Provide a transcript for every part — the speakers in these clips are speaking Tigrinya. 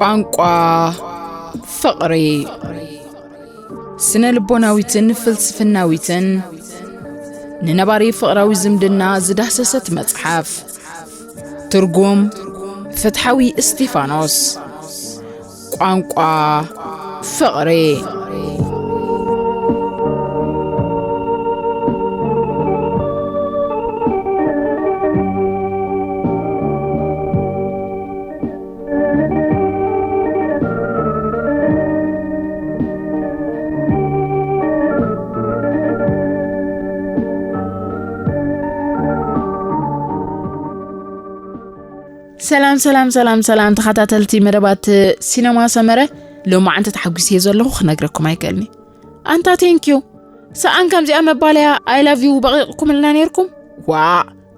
ቋንቋ ፍቕሪ፣ ስነ ልቦናዊትን ፍልስፍናዊትን፣ ንነባሪ ፍቕራዊ ዝምድና ዝዳህሰሰት መጽሓፍ። ትርጉም ፍትሓዊ እስቲፋኖስ። ቋንቋ ፍቕሪ። ሰላም ሰላም ሰላም ሰላም፣ ተኸታተልቲ መደባት ሲነማ ሰመረ፣ ሎማዓንቲ ተሓጒሰ ዘለኹ ክነግረኩም ኣይክእልኒ። ኣንታ ቴንኪዩ። ሰኣን ከምዚኣ መባለያ ኣይ ላቭ ዩ በቒቕኩምልና ነይርኩም። ዋ፣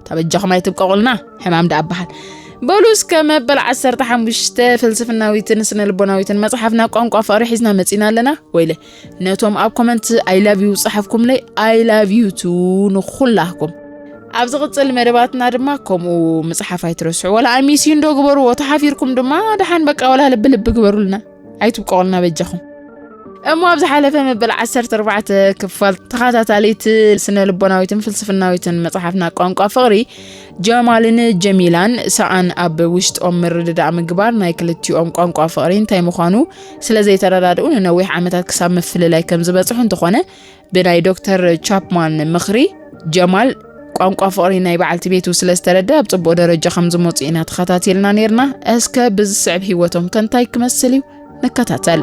ተበጃኹም ኣይትብቀቑልና፣ ሕማም ደኣ በሃል። በሉ እስከ መበል ዓሰርተ ሓሙሽተ ፍልስፍናዊትን ስነ ልቦናዊትን መጽሓፍና ቋንቋ ፍቕሪ ሒዝና መጺና ኣለና። ወይለ፣ ነቶም ኣብ ኮመንት ኣይ ላቭ ዩ ዝጸሓፍኩምለይ ኣይ ላቭ ዩ ቱ ንኹላህኩም። ኣብ ዝቕጽል መደባትና ድማ ከምኡ ምጽሓፍ ኣይትረስዑ። ወላ ኣይ ሚስ ዩ እንዶ ግበርዎ፣ ተሓፊርኩም ድማ ደሓን በቃ ወላ ልቢ ልቢ ግበሩልና። ኣይትብቀቑልና በጃኹም። እሞ ኣብ ዝሓለፈ መበል ዓሰርተ ኣርባዕተ ክፋል ተኸታታሊት ስነ ልቦናዊትን ፍልስፍናዊትን መጽሓፍና ቋንቋ ፍቕሪ፣ ጀማልን ጀሚላን ሰኣን ኣብ ውሽጦም ምርድዳእ ምግባር ናይ ክልቲኦም ቋንቋ ፍቕሪ እንታይ ምዃኑ ስለ ዘይተረዳድኡ ንነዊሕ ዓመታት ክሳብ ምፍልላይ ከም ዝበጽሑ እንተኾነ፣ ብናይ ዶክተር ቻፕማን ምኽሪ ጀማል ቋንቋ ፍቕሪ ናይ በዓልቲ ቤቱ ስለ ዝተረደ ኣብ ጽቡቕ ደረጃ ከም ዝመጹ ኢና ተኸታቲልና ነይርና። እስከ ብዝስዕብ ህይወቶም ከ እንታይ ክመስል እዩ? ንከታተል።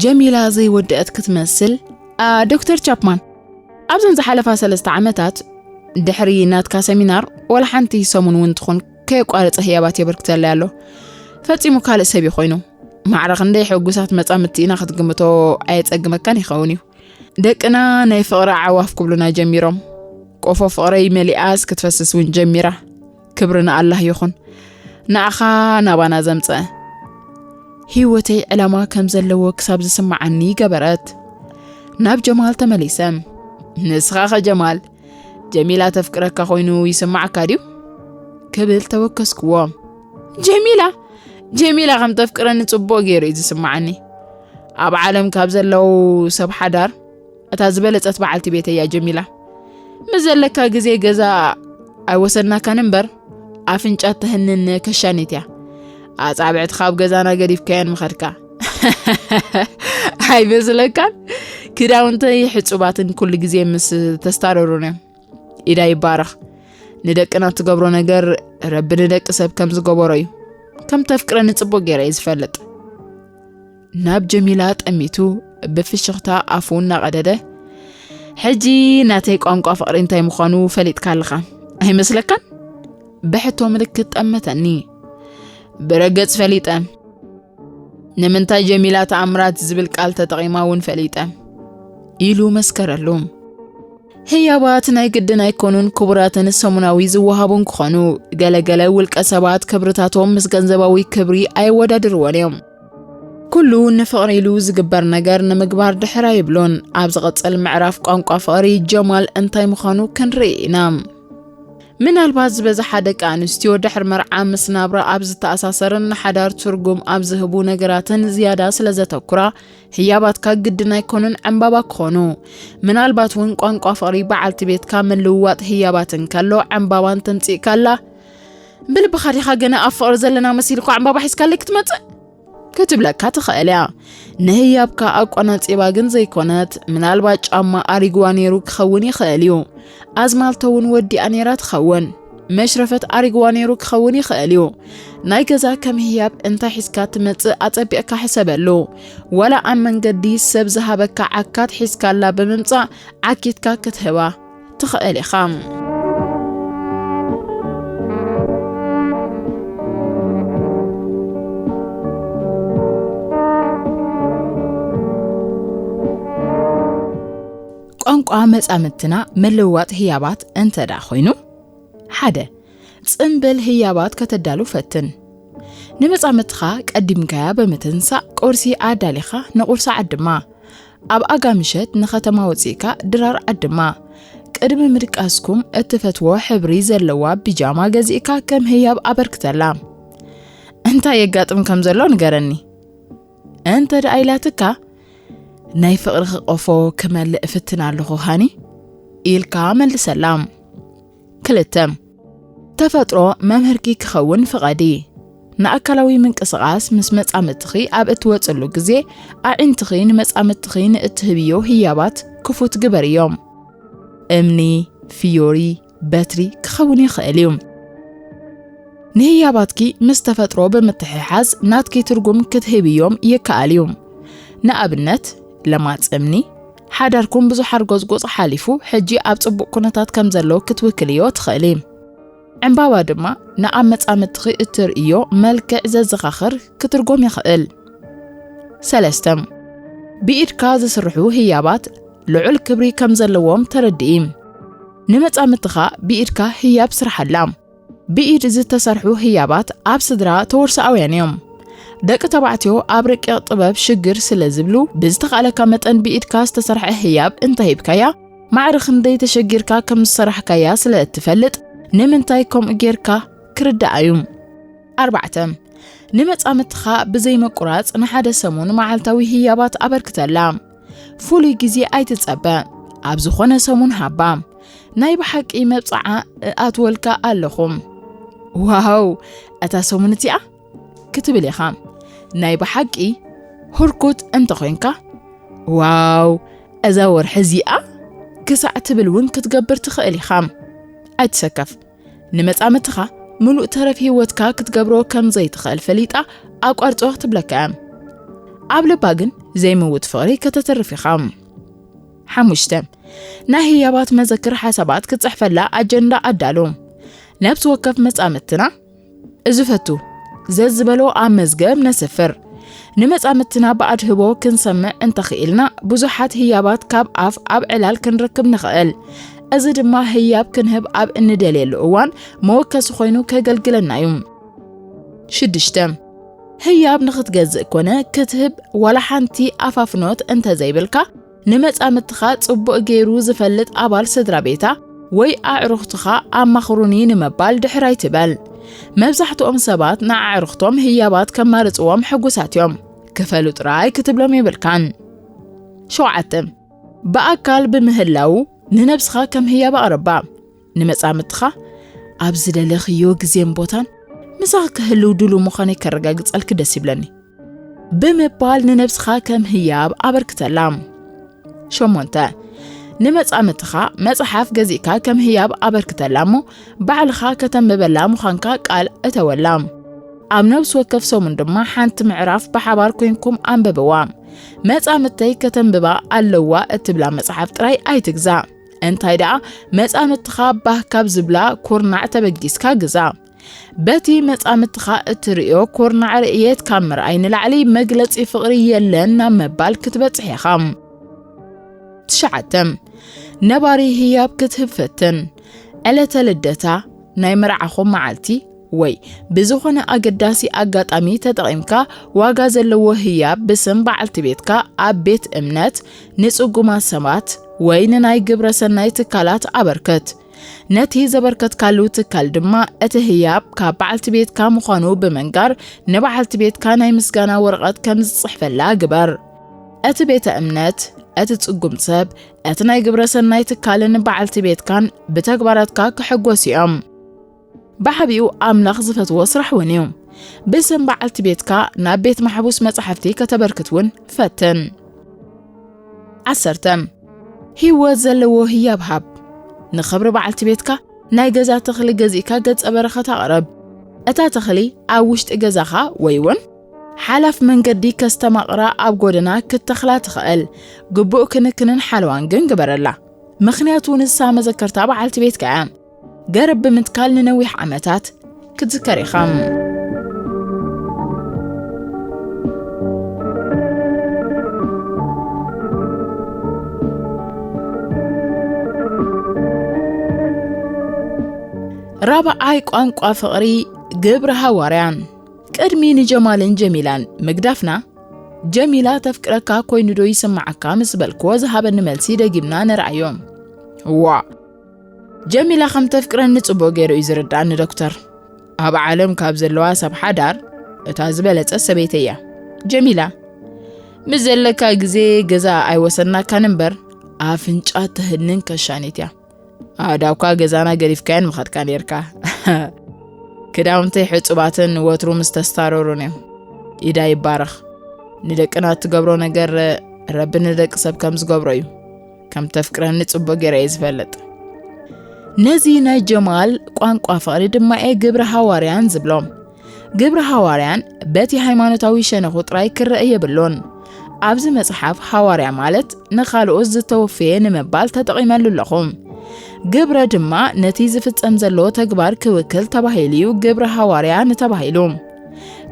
ጀሚላ ዘይወደአት ክትመስል፣ ኣ፣ ዶክተር ቻፕማን፣ ኣብዘን ዝሓለፋ ሰለስተ ዓመታት ድሕሪ ናትካ ሰሚናር ወላ ሓንቲ ሰሙን እውን ትኹን ከየቋረጸ ህያባት የበርክተለይ ኣሎ። ፈጺሙ ካልእ ሰብ እዩ ኮይኑ። ማዕረ ክንደይ ሕጉሳት መጻምድቲ ኢና ክትግምቶ ኣየጸግመካን ይኸውን እዩ። ደቅና ናይ ፍቕሪ ኣዕዋፍ ክብሉና ጀሚሮም። ቆፎ ፍቕረይ መሊኣስ ክትፈስስ እውን ጀሚራ። ክብሪ ንኣላህ ይኹን። ንኣኻ ናባና ዘምጸ። ህይወተይ ዕላማ ከም ዘለዎ ክሳብ ዝስምዓኒ ገበረት። ናብ ጀማል ተመሊሰ። ንስኻ ኸ ጀማል፣ ጀሚላ ተፍቅረካ ኮይኑ ይስምዓካ ድዩ? ክብል ተወከስክዎ። ጀሚላ? ጀሚላ ከም ተፍቅረኒ ጽቡቕ ገይሩ እዩ ዝስምዓኒ። ኣብ ዓለም ካብ ዘለዉ ሰብ ሓዳር እታ ዝበለጸት በዓልቲ ቤተይ እያ ጀሚላ። ምስ ዘለካ ግዜ ገዛ ኣይወሰድናካን እምበር፣ ኣፍንጫ ተህንን ከሻኒት እያ። ኣጻብዕትኻ ኣብ ገዛና ገዲፍካየን ምኸድካ። ኣይመስለካን? ክዳውንተይ ሕጹባትን ኩሉ ግዜ ምስ ተስታረሩን እዮም። ኢዳ ይባረኽ። ንደቅና ትገብሮ ነገር ረቢ ንደቂ ሰብ ከም ዝገበሮ እዩ። ከም ተፍቅረኒ ጽቡቕ ገይረ እየ ዝፈልጥ። ናብ ጀሚላ ጠሚቱ ብፍሽኽታ ኣፉ እናቐደደ፣ ሕጂ ናተይ ቋንቋ ፍቕሪ እንታይ ምዃኑ ፈሊጥካ ኣለኻ ኣይመስለካን? ብሕቶ ምልክት ጠመተኒ። ብረገጽ ፈሊጠ። ንምንታይ ጀሚላ ተኣምራት ዝብል ቃል ተጠቒማ እውን ፈሊጠ። ኢሉ መስከረሉ። ህያባት ናይ ግድን ኣይኮኑን ክቡራትን ሰሙናዊ ዝወሃቡን ክኾኑ፣ ገለገለ ውልቀ ሰባት ክብርታቶም ምስ ገንዘባዊ ክብሪ ኣየወዳድርዎን እዮም። ኩሉ ንፍቕሪ ኢሉ ዝግበር ነገር ንምግባር ድሕር ኣይብሉን። ኣብ ዝቕጽል ምዕራፍ ቋንቋ ፍቕሪ ጀማል እንታይ ምዃኑ ክንርኢ ኢና። ምናልባት ዝበዝሓ ደቂ ኣንስትዮ ድሕሪ መርዓ ምስ ናብራ ኣብ ዝተኣሳሰርን ንሓዳር ትርጉም ኣብ ዝህቡ ነገራትን ዝያዳ ስለ ዘተኩራ፣ ህያባትካ ግድን ኣይኮኑን ዕምባባ ክኾኑ። ምናልባት እውን ቋንቋ ፍቕሪ በዓልቲ ቤትካ ምልውዋጥ ህያባት እንከሎ ዕምባባን ተምጽእካላ። ብልብኻ ዲኻ ገና ኣብ ፍቕሪ ዘለና መሲልኳ ዕምባባ ሒዝካለይ ክትመጽእ? ክትብለካ ትኽእል እያ። ንህያብካ ኣቆናጺባ ግን ዘይኮነት፣ ምናልባት ጫማ ኣሪግዋ ነይሩ ክኸውን ይኽእል እዩ። ኣዝማልቶ እውን ወዲኣ ነይራ ትኸውን። መሽረፈት ኣሪግዋ ነይሩ ክኸውን ይኽእል እዩ። ናይ ገዛ ከም ህያብ እንታይ ሒዝካ ትመጽእ ኣጸቢቕካ ሕሰበሉ። ዋላ ኣብ መንገዲ ሰብ ዝሃበካ ዓካት ሒዝካላ ብምምጻእ ዓኪትካ ክትህባ ትኽእል ኢኻ። ቋንቋ መጻምድትና ምልውዋጥ ህያባት እንተ ደኣ ኮይኑ፣ ሓደ፣ ጽምብል ህያባት ከተዳሉ ፈትን። ንመጻምድትኻ ቀዲምካያ ብምትንሳእ ቁርሲ ኣዳሊኻ ንቑርሲ ዓድማ። ኣብ ኣጋ ምሸት ንኸተማ ወጺእካ ድራር ዓድማ። ቅድሚ ምድቃስኩም እትፈትዎ ሕብሪ ዘለዋ ቢጃማ ገዚእካ ከም ህያብ ኣበርክተላ። እንታይ የጋጥም ከም ዘሎ ንገረኒ። እንተ ደኣ ኢላትካ፣ ናይ ፍቕርኺ ቆፎ ክመልእ እፍትን ኣለኹ ሃኒ፣ ኢልካ መልሰላ። ክልተ፣ ተፈጥሮ መምህርኪ ክኸውን ፍቐዲ። ንኣካላዊ ምንቅስቓስ ምስ መጻምድትኺ ኣብ እትወጽሉ ግዜ፣ ኣዒንትኺ ንመጻምድትኺ ንእትህብዮ ህያባት ክፉት ግበርዮም። እምኒ፣ ፍዮሪ፣ በትሪ ክኸውን ይኽእል እዩ። ንህያባትኪ ምስ ተፈጥሮ ብምትሕሓዝ ናትኪ ትርጉም ክትህብዮም ይከኣል እዩ። ንኣብነት፣ ለማጽ እምኒ፣ ሓዳርኩም ብዙሕ ሓርጎጽጎጽ ሓሊፉ፣ ሕጂ ኣብ ጽቡቕ ኩነታት ከም ዘሎ ክትውክልዮ ትኽእሊ። ዕምባባ ድማ ንኣብ መጻምድትኺ እትርእዮ መልክዕ ዘዘኻኽር ክትርጎም ይኽእል። ሰለስተ፣ ብኢድካ ዝስርሑ ህያባት ልዑል ክብሪ ከም ዘለዎም ተረድኢ። ንመጻምድትኻ ብኢድካ ህያብ ስርሓላ። ብኢድ ዝተሰርሑ ህያባት ኣብ ስድራ ተወርሳኣውያን እዮም። ደቂ ተባዕትዮ ኣብ ረቂቕ ጥበብ ሽግር ስለ ዝብሉ፣ ብዝተኻእለካ መጠን ብኢድካ ዝተሰርሐ ህያብ እንተሂብካያ፣ ማዕረ ክንደይ ተሸጊርካ ከም ዝሰራሕካያ ስለ እትፈልጥ፣ ንምንታይ ከምኡ ጌርካ ክርድኣ እዩ። ኣርባዕተ፣ ንመጻምድትኻ ብዘይ ምቁራጽ ንሓደ ሰሙን መዓልታዊ ህያባት ኣበርክተላ። ፍሉይ ግዜ ኣይትጸበ፣ ኣብ ዝኾነ ሰሙን ሃባ። ናይ ብሓቂ መብጽዓ እኣትወልካ ኣለኹ። ዋው፣ እታ ሰሙን እቲኣ ክትብል ኢኻ። ናይ ብሓቂ ህርኩት እንተኾይንካ፣ ዋው፣ እዛ ወርሒ እዚኣ ክሳዕ ትብል እውን ክትገብር ትኽእል ኢኻ። ኣይትሰከፍ። ንመጻምድትኻ ምሉእ ተረፍ ህይወትካ ክትገብሮ ከም ዘይትኽእል ፈሊጣ ኣቋርጾ ክትብለካ እያ። ኣብ ልባ ግን ዘይምውት ፍቕሪ ከተተርፍ ኢኻ። ሓሙሽተ፣ ናይ ህያባት መዘክር ሓሳባት ክትጽሕፈላ ኣጀንዳ ኣዳሉ። ነብሲ ወከፍ መጻምድትና ዝፈቱ ዘዝበሎ ኣብ መዝገብ ነስፍር። ንመጻምድትና ብኣድህቦ ክንሰምዕ እንተኽኢልና፣ ብዙሓት ህያባት ካብ ኣፍ ኣብ ዕላል ክንረክብ ንኽእል። እዚ ድማ ህያብ ክንህብ ኣብ እንደልየሉ እዋን መወከሲ ኮይኑ ከገልግለና እዩ። ሽዱሽተ፣ ህያብ ንኽትገዝእ ኮነ ክትህብ ዋላ ሓንቲ ኣፋፍኖት እንተዘይብልካ፣ ንመጻምድትኻ ጽቡቕ ገይሩ ዝፈልጥ ኣባል ስድራ ቤታ ወይ ኣዕሩኽትኻ ኣማኽሩኒ ንምባል ድሕር ኣይትበል። መብዛሕትኦም ሰባት ንኣዕሩኽቶም ህያባት ከማርጽዎም ሕጉሳት እዮም። ክፈሉ ጥራይ ክትብሎም የብልካን። ሸውዓተ፣ ብኣካል ብምህላዉ ንነብስኻ ከም ህያብ ኣቕርባ። ንመጻምድትኻ ኣብ ዝደለኽዮ ግዜን ቦታን ምሳኺ ክህልው ድሉው ምዃነይ ከረጋግጸልኪ ደስ ይብለኒ ብምባል ንነብስኻ ከም ህያብ ኣበርክተላ። ሸሞንተ፣ ንመጻምድትኻ መጽሓፍ ገዚእካ ከም ህያብ ኣበርክተላ እሞ ባዕልኻ ከተንብበላ ምዃንካ ቃል እተወላ። ኣብ ነብሲ ወከፍ ሰሙን ድማ ሓንቲ ምዕራፍ ብሓባር ኮይንኩም ኣንብብዋ። መጻምድተይ ከተንብባ ኣለዋ እትብላ መጽሓፍ ጥራይ ኣይትግዛእ። እንታይ ደኣ መጻምድትኻ ባህ ካብ ዝብላ ኩርናዕ ተበጊስካ ግዛ። በቲ መጻምድትኻ እትርእዮ ኩርናዕ ርእየት ካብ ምርኣይ ንላዕሊ መግለጺ ፍቕሪ የለን ናብ ምባል ክትበጽሕ ኢኻ። ትሽዓተ፣ ነባሪ ህያብ ክትህብ ፈትን። ዕለተ ልደታ፣ ናይ መርዓኹም መዓልቲ፣ ወይ ብዝኾነ ኣገዳሲ ኣጋጣሚ ተጠቒምካ ዋጋ ዘለዎ ህያብ ብስም በዓልቲ ቤትካ ኣብ ቤት እምነት፣ ንጽጉማት ሰባት፣ ወይ ንናይ ግብረ ሰናይ ትካላት ኣበርክት። ነቲ ዘበርከትካሉ ትካል ድማ እቲ ህያብ ካብ በዓልቲ ቤትካ ምዃኑ ብምንጋር ንበዓልቲ ቤትካ ናይ ምስጋና ወረቐት ከም ዝጽሕፈላ ግበር። እቲ ቤተ እምነት፣ እቲ ጽጉም ሰብ፣ እቲ ናይ ግብረ ሰናይ ትካልን በዓልቲ ቤትካን ብተግባራትካ ክሕጎሱ እዮም። ብዓቢኡ ኣምላኽ ዝፈትዎ ስራሕ እውን እዩ። ብስም በዓልቲ ቤትካ ናብ ቤት ማሕቡስ መጻሕፍቲ ከተበርክት እውን ፈትን። ዓሰርተ፣ ህይወት ዘለዎ ህያብ ሃብ። ንኽብሪ በዓልቲ ቤትካ ናይ ገዛ ተኽሊ ገዚእካ ገጸ በረኸት ኣቕርብ። እታ ተኽሊ ኣብ ውሽጢ ገዛኻ ወይ እውን ሓላፍ መንገዲ ከስተማቕራ ኣብ ጎደና ክትተኽላ ትኽእል። ግቡእ ክንክንን ሓለዋን ግን ግበረላ። ምኽንያቱ ንሳ መዘከርታ በዓልቲ ቤትካ እያ። ገረብ ብምትካል ንነዊሕ ዓመታት ክትዝከር ኢኻ። ራብዓይ ቋንቋ ፍቕሪ፣ ግብሪ ሃዋርያን። ቅድሚ ንጀማልን ጀሚላን ምግዳፍና፣ ጀሚላ ተፍቅረካ ኮይኑ ዶ ይስምዓካ ምስ በልክዎ ዝሃበኒ መልሲ ደጊምና ንርኣዮ። እዋ፣ ጀሚላ ከም ተፍቅረኒ ጽቡቕ ገይሩ እዩ ዝርድኣኒ ዶክተር። ኣብ ዓለም ካብ ዘለዋ ሰብ ሓዳር እታ ዝበለጸ ሰበይቲ እያ። ጀሚላ፣ ምስ ዘለካ ግዜ ገዛ ኣይወሰናካን እምበር ኣፍንጫ ተህንን ከሻኒት እያ። ኣዳብካ ገዛና ገዲፍካየን ምኸድካ ነርካ። ክዳውንተይ ሕጹባትን ወትሩ ምስ ተስታረሩን እዮም። ኢዳ ይባረኽ። ንደቅና እትገብሮ ነገር ረቢ ንደቂ ሰብ ከም ዝገብሮ እዩ። ከም ተፍቅረኒ ጽቡቕ ገይረ እየ ዝፈልጥ። ነዚ ናይ ጀማል ቋንቋ ፍቕሪ ድማ እየ ግብረ ሃዋርያን ዝብሎ። ግብረ ሃዋርያን በቲ ሃይማኖታዊ ሸነኹ ጥራይ ክረአ የብሉን። ኣብዚ መጽሓፍ ሃዋርያ ማለት ንኻልኦት ዝተወፈየ ንምባል ተጠቒመሉ ኣለኹ። ግብረ ድማ ነቲ ዝፍጸም ዘሎ ተግባር ክውክል ተባሂሉ እዩ ግብረ ሃዋርያ ንተባሂሉ።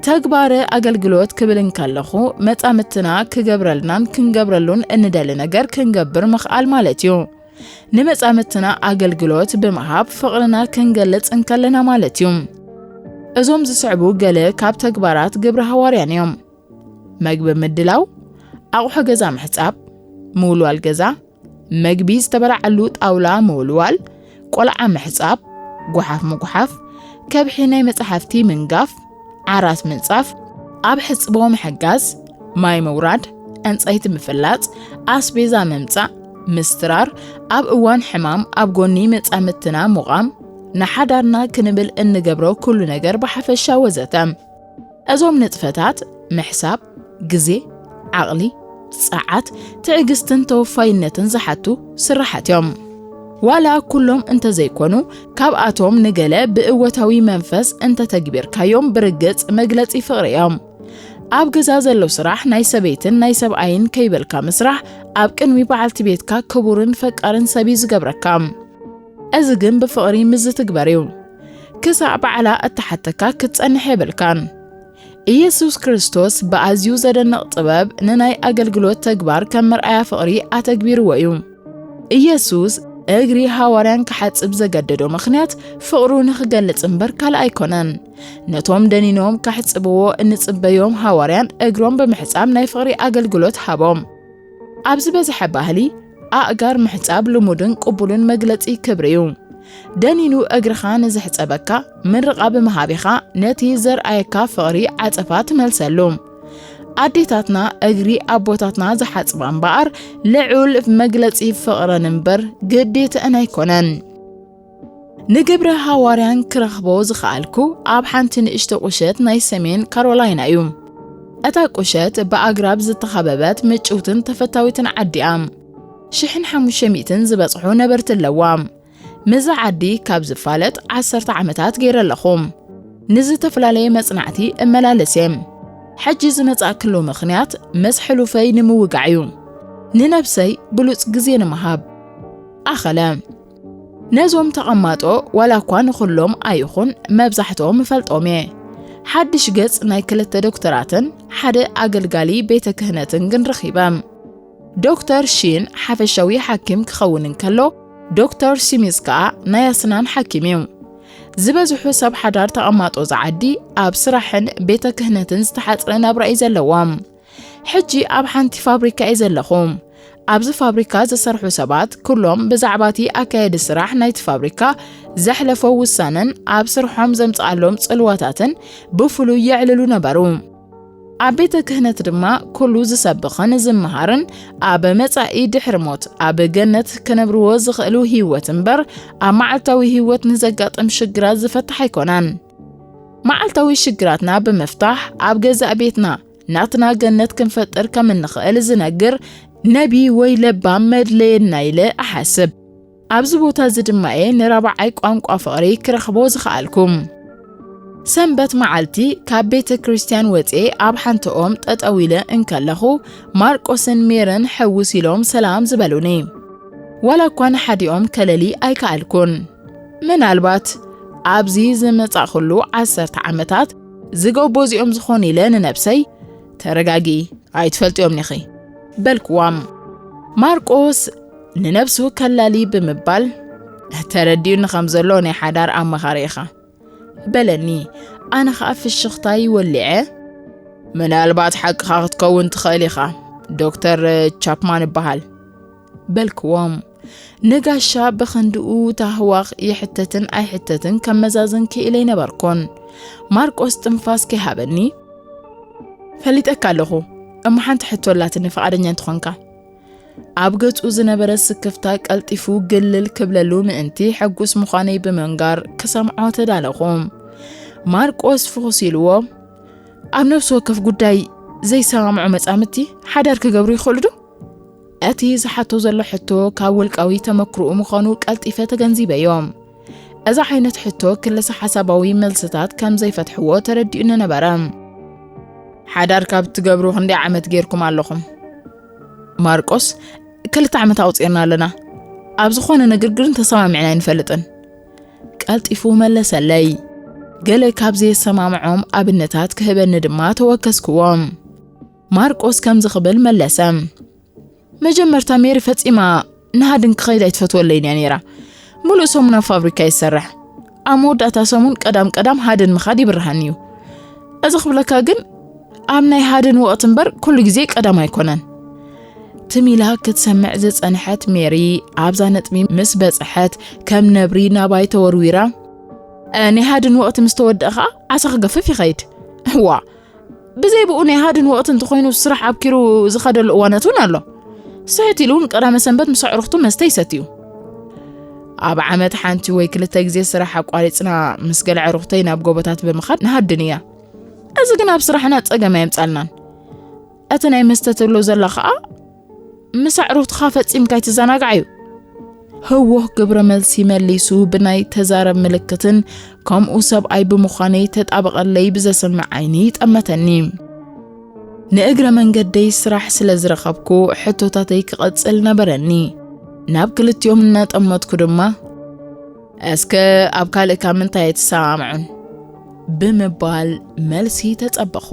ተግባረ ኣገልግሎት ክብል እንከለኹ መጻምትና ክገብረልናን ክንገብረሉን እንደሊ ነገር ክንገብር ምኽኣል ማለት እዩ። ንመጻምትና ኣገልግሎት ብምሃብ ፍቕርና ክንገልጽ እንከለና ማለት እዩ። እዞም ዝስዕቡ ገለ ካብ ተግባራት ግብረ ሃዋርያን እዮም። መግቢ ምድላው፣ ኣቑሑ ገዛ ምሕጻብ፣ ምውልዋል ገዛ፣ መግቢ ዝተበላዓሉ ጣውላ ምውልዋል፣ ቆልዓ ምሕጻብ፣ ጓሓፍ ምጉሓፍ፣ ከብሒ ናይ መጻሕፍቲ ምንጋፍ፣ ዓራት ምንጻፍ፣ ኣብ ሕጽቦ ምሕጋዝ፣ ማይ ምውራድ፣ ዕንጸይቲ ምፍላጽ፣ ኣስቤዛ ምምጻእ፣ ምስትራር፣ ኣብ እዋን ሕማም ኣብ ጎኒ መጻምትና ምቋም፣ ንሓዳርና ክንብል እንገብሮ ኩሉ ነገር ብሓፈሻ ወዘተ። እዞም ንጥፈታት ምሕሳብ፣ ግዜ፣ ዓቕሊ፣ ጸዓት፣ ትዕግስትን ተወፋይነትን ዝሓቱ ስራሓት እዮም። ዋላ ኩሎም እንተዘይኮኑ፣ ካብኣቶም ንገለ ብእወታዊ መንፈስ እንተተግቢርካዮም ብርግጽ መግለጺ ፍቕሪ እዮም። ኣብ ገዛ ዘሎ ስራሕ ናይ ሰበይትን ናይ ሰብኣይን ከይበልካ ምስራሕ ኣብ ቅድሚ በዓልቲ ቤትካ ክቡርን ፈቃርን ሰብ እዩ ዝገብረካ። እዚ ግን ብፍቕሪ ምስ ዝትግበር እዩ። ክሳዕ ባዕላ እትሓተካ ክትጸንሕ የብልካን። ኢየሱስ ክርስቶስ ብኣዝዩ ዘደንቕ ጥበብ ንናይ ኣገልግሎት ተግባር ከም መርኣያ ፍቕሪ ኣተግቢርዎ እዩ። ኢየሱስ እግሪ ሃዋርያን ክሓጽብ ዘገደዶ ምኽንያት ፍቕሩ ንኽገልጽ እምበር ካልእ ኣይኮነን። ነቶም ደኒኖም ከሕጽብዎ እንጽበዮም ሃዋርያን እግሮም ብምሕጻብ ናይ ፍቕሪ ኣገልግሎት ሃቦም። ኣብ ዝበዝሐ ባህሊ፣ ኣእጋር ምሕጻብ ልሙድን ቅቡልን መግለጺ ክብሪ እዩ። ደኒኑ እግርኻ ንዝሕጸበካ ምርቓ ብምሃብ ኢኻ ነቲ ዘርኣየካ ፍቕሪ ዓጸፋ ትመልሰሉ። ኣዴታትና እግሪ ኣቦታትና ዝሓጽባ እምበኣር ልዑል መግለጺ ፍቕረን እምበር ግዴተአን ኣይኮነን። ንግብረ ሃዋርያን ክረኽቦ ዝኸኣልኩ ኣብ ሓንቲ ንእሽቶ ቁሸት ናይ ሰሜን ካሮላይና እዩ። እታ ቁሸት ብኣግራብ ዝተኸበበት ምጭውትን ተፈታዊትን ዓዲ እያ። ሽሕን ሓሙሽተ ሚእትን ዝበጽሑ ነበርቲ ኣለዋ። ምስዛ ዓዲ ካብ ዝፋለጥ ዓሰርተ ዓመታት ገይረ ኣለኹ። ንዝተፈላለየ መጽናዕቲ እመላለስ እየ። ሕጂ ዝመጻእክሉ ምኽንያት ምስ ሕሉፈይ ንምውጋዕ እዩ። ንነብሰይ ብሉጽ ግዜ ንምሃብ። ኣኸለ። ነዞም ተቐማጦ ዋላ እኳ ንኹሎም ኣይኹን መብዛሕትኦም እፈልጦም እየ። ሓድሽ ገጽ ናይ ክልተ ዶክተራትን ሓደ ኣገልጋሊ ቤተ ክህነትን ግን ረኺበ። ዶክተር ሺን ሓፈሻዊ ሓኪም ክኸውን እንከሎ፣ ዶክተር ሲሚዝ ከኣ ናይ ኣስናን ሓኪም እዩ። ዝበዝሑ ሰብ ሓዳር ተቐማጦ ዝዓዲ ኣብ ስራሕን ቤተ ክህነትን ዝተሓጽረ ናብራ እዩ ዘለዎም። ሕጂ ኣብ ሓንቲ ፋብሪካ እየ ዘለኹ። ኣብዚ ፋብሪካ ዝሰርሑ ሰባት ኩሎም ብዛዕባ እቲ ኣካየዲ ስራሕ ናይቲ ፋብሪካ ዘሕለፎ ውሳነን ኣብ ስርሖም ዘምጽኣሎም ጽልዋታትን ብፍሉይ የዕልሉ ነበሩ። ኣብ ቤተ ክህነት ድማ ኩሉ ዝሰብኽን ዝመሃርን ኣብ መጻኢ ድሕሪ ሞት ኣብ ገነት ክነብርዎ ዝኽእሉ ህይወት እምበር ኣብ መዓልታዊ ህይወት ንዘጋጥም ሽግራት ዝፈትሕ ኣይኮነን። መዓልታዊ ሽግራትና ብምፍታሕ ኣብ ገዛእ ቤትና ናትና ገነት ክንፈጥር ከም እንኽእል ዝነግር ነቢ ወይ ለባም መድለየና ኢለ እሓስብ። ኣብዚ ቦታ እዚ ድማ እየ ንራብዓይ ቋንቋ ፍቕሪ ክረኽቦ ዝኸኣልኩ። ሰንበት መዓልቲ ካብ ቤተ ክርስቲያን ወፅኤ ኣብ ሓንቲ ኦም ጠጠው ኢለ እንከለኹ ማርቆስን ሜርን ሕውስ ኢሎም ሰላም ዝበሉኒ። ዋላ እኳ ንሓዲኦም ከለሊ ኣይከኣልኩን። ምናልባት ኣብዚ ዝመጻእኩሉ ዓሰርተ ዓመታት ዝገቦ እዚኦም ዝኾኑ ኢለ ንነብሰይ፣ "ተረጋጊ፣ ኣይትፈልጥዮም ኒኺ" በልክዋም። ማርቆስ ንነብሱ ከላሊ ብምባል፣ "ተረዲኡኒ ከም ዘሎ ናይ ሓዳር ኣማኻሪ ኢኻ" በለኒ። ኣነ ኸኣ ፍሽኽታይ ወሊዐ፣ ምናልባት ሓቅኻ ክትከውን ትኽእል ኢኻ። ዶክተር ቻፕማን እበሃል። በልክዎም። ንጋሻ ብኽንድኡ ታህዋኽ ይሕተትን ኣይሕተትን ከመዛዝን ክኢለ ኣይነበርኩን። ማርቆስ ጥንፋስ ከይሃበኒ፣ ፈሊጠካ ኣለኹ፣ እሞ ሓንቲ ሕቶ ኣላትኒ፣ ፍቓደኛ እንተኾንካ። ኣብ ገጹ ዝነበረ ስክፍታ ቀልጢፉ ግልል ክብለሉ ምእንቲ፣ ሕጉስ ምዃነይ ብምንጋር ክሰምዖ ተዳለኹ። ማርቆስ ፍኹስ ኢልዎ፣ ኣብ ነፍሲ ወከፍ ጉዳይ ዘይሰማምዑ መጻምድቲ ሓዳር ክገብሩ ይኽእሉ ዶ? እቲ ዝሓቶ ዘሎ ሕቶ ካብ ውልቃዊ ተመክሮኡ ምዃኑ ቀልጢፈ ተገንዚበዮ። እዛ ዓይነት ሕቶ ክልሰ ሓሳባዊ መልስታት ከም ዘይፈትሕዎ ተረዲኡኒ ነበረ። ሓዳር ካብ ትገብሩ ክንደይ ዓመት ጌርኩም ኣለኹም? ማርቆስ፣ ክልተ ዓመት ኣቑጺርና ኣለና። ኣብ ዝኾነ ንግርግርን ተሰማሚዕና ኣይንፈልጥን። ቀልጢፉ መለሰለይ። ገለ ካብ ዘየሰማምዖም ኣብነታት ክህበኒ ድማ ተወከስክዎ። ማርቆስ ከምዚ ክብል መለሰ። መጀመርታ ሜሪ ፈጺማ ንሃድን ክኸይድ ኣይትፈትወለይን እያ ነይራ። ምሉእ ሰሙን ኣብ ፋብሪካ ይሰርሕ። ኣብ መወዳእታ ሰሙን ቀዳም ቀዳም ሃድን ምኻድ ይብርሃኒ እዩ። እዚ ክብለካ ግን ኣብ ናይ ሃድን ወቕቲ እምበር ኩሉ ግዜ ቀዳም ኣይኮነን። ትም ኢላ ክትሰምዕ ዝጸንሐት ሜሪ ኣብዛ ነጥቢ ምስ በጽሐት ከም ነብሪ ናባይ ተወርዊራ፣ "እ፣ ናይ ሃድን ወቕቲ ምስ ተወድአ ኸኣ ዓሳ ክገፍፍ ይኸይድ። እዋ፣ ብዘይ ብኡ ናይ ሃድን ወቕቲ እንተኾይኑ ስራሕ ኣብኪሩ ዝኸደሉ እዋናት እውን ኣሎ። ስሕት ኢሉ እውን ቀዳመ ሰንበት ምስ ኣዕሩኽቱ መስተ ይሰትዩ። ኣብ ዓመት ሓንቲ ወይ ክልተ ግዜ ስራሕ ኣቋሪጽና ምስ ገለ ኣዕሩኽተይ ናብ ጎቦታት ብምኻድ ንሃድን እያ። እዚ ግን ኣብ ስራሕና ጸገም ኣየምጻልናን። እቲ ናይ መስተ ትብሎ ዘላ ኸኣ ምስ ኣዕሩኽትኻ ፈጺምካ ኣይትዘናጋዕ እዩ." ህወኽ ግብረ መልሲ መሊሱ ብናይ ተዛረብ ምልክትን ከምኡ ሰብኣይ ብምዃነይ ተጣበቐለይ ብዘስምዕ ዓይኒ ይጠመተኒ። ንእግረ መንገደይ ስራሕ ስለ ዝረኸብኩ ሕቶታተይ ክቐጽል ነበረኒ። ናብ ክልቲኦም እናጠመትኩ ድማ፣ "እስከ ኣብ ካልእ ካብ ምንታይ ኣይትሰማምዑን?" ብምባል መልሲ ተጸበኹ።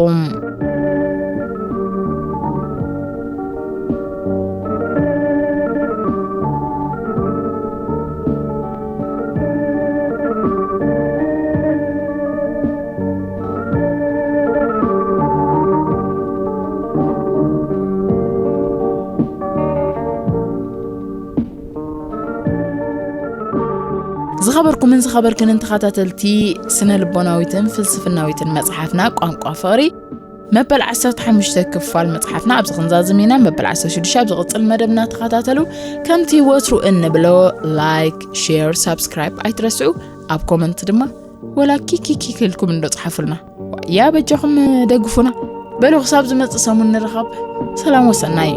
ዝኸበርኩምን ዝኸበርክንን ተኸታተልቲ ስነ ልቦናዊትን ፍልስፍናዊትን መጽሓፍና ቋንቋ ፍቕሪ፣ መበል ዓሰርተ ሓሙሽተ ክፋል መጽሓፍና ኣብዚ ክንዛዝም ኢና። መበል ዓሰርተ ሽዱሽተ ኣብ ዝቕጽል መደብና ተኸታተሉ። ከምቲ ወትሩ እንብሎ፣ ላይክ፣ ሼር፣ ሳብስክራይብ ኣይትረስዑ። ኣብ ኮመንት ድማ ወላ ኪኪኪ ኢልኩም እንዶ ጽሓፉልና። ያ በጃኹም ደግፉና። በሉ ክሳብ ዝመጽእ ሰሙን ንራኸብ። ሰላም ወሰናይ።